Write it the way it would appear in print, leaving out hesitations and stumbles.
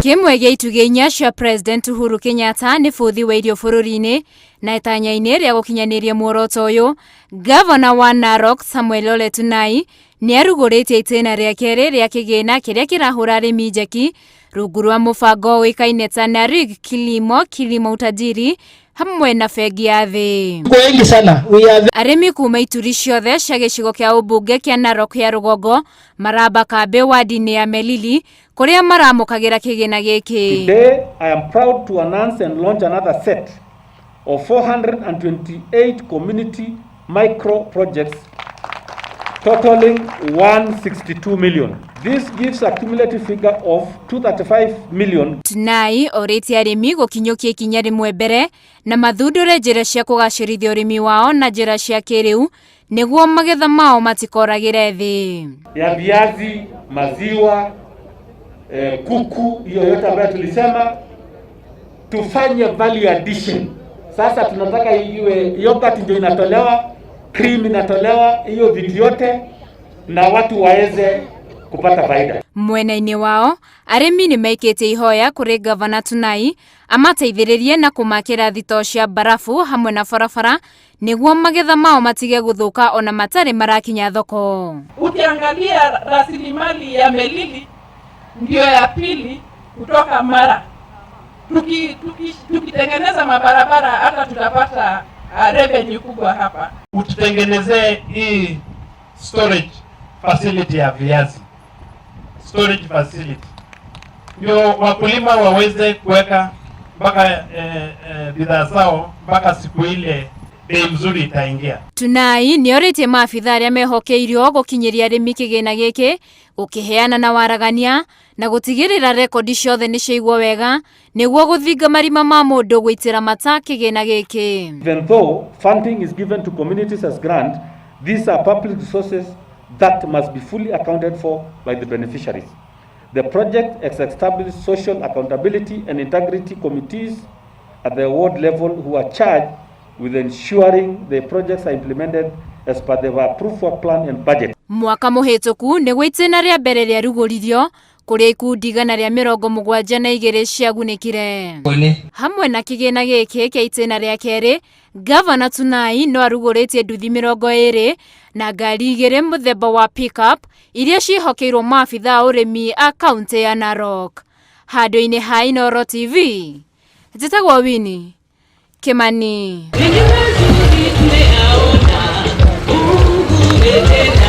Kĩmwe gĩa itugĩ inya cia President Uhuru Kenyatta nĩ bũthi wa irio bũrũri-inĩ na itanya-inĩ rĩa gũkinyanĩria muoroto ũyũ, Gavana wa Narok Samuel Ole Tunai nĩ arugũrĩtie itĩna rĩa kerĩ rĩa kĩgĩna kĩrĩa kĩrahũra arĩmi njeki rungu rwa mũbango ũĩkaine ta Narik Kilimo Kilimo Utajiri hamwe na bengi ya thĩ. Tuko wengi sana. We are Arĩmi kuma ituri ciothe cia gĩcigo kĩa ũmbunge kĩa Narok ya rũgongo maramba kambĩ wadi-inĩ ya Melili kũrĩa maramũkagĩra kĩgĩna gĩkĩ. Today, I am proud to announce and launch another set of 428 community micro projects totaling 162 million. This gives a cumulative figure of 235 million. Tunai orĩtie arĩmi gũkinyũkia ikinya rĩmwe mbere na mathundũre njĩra cia kũgacĩrithia ũrĩmi wao na njĩra cia kĩrĩu nĩguo magetha mao matikoragĩre thĩ. Ya viazi, maziwa, kuku, hiyo yote ambayo tulisema tufanye value addition. Sasa tunataka iwe yogurt ndio inatolewa, cream inatolewa, hiyo vitu yote na watu waweze kupata faida. Mwena-inĩ wao arĩmi nĩ maikĩtie ihoya kũrĩ Gavana Tunai amateithĩrĩrie na kũmakĩra thitoo cia barafu hamwe na barabara nĩguo magetha mao matige gũthũka ona matarĩ marakinya thoko. Ukiangalia rasilimali ya Melili ndio ya pili kutoka Mara. Tukitengeneza mabarabara hata tutapata revenue kubwa hapa. Ututengenezee hii storage facility ya viazi, storage facility ndio wakulima waweze kuweka mpaka bidhaa zao mpaka siku ile bei mzuri itaingia. Tunai nĩ orĩtie maabitha arĩa mehokeirio gũkinyĩria arĩmi kĩgĩna gĩkĩ gũkĩheana na waragania na gũtigĩrĩra rekondi ciothe nĩ ciaigwo wega nĩguo gũthinga marima ma mũndũ gũitĩra mata kĩgĩna gĩkĩ. Even though funding is given to communities as grant, these are public resources that must be fully accounted for by the beneficiaries. The project has established social accountability and integrity committees at the ward level who are charged with ensuring the projects are implemented as per the approved work plan and budget. Mwaka mũhĩtũku nĩguo itĩna rĩa mbere rĩarugũririo kũrĩa ikundi 172 ciagunĩkire. Hamwe na kĩgĩna gĩkĩ kĩa itĩna rĩa kerĩ, Gavana Tunai no arugũrĩtie nduthi 20 na ngari igĩrĩ mũthemba wa pickup iria ciĩhokeirwo maabitha a ũrĩmi a kaunti ya Narok. Handũ-inĩ ha Inooro TV, njĩtagwo Winnie Kimani. Mengi mazuri tumeyaona, Mungu tena.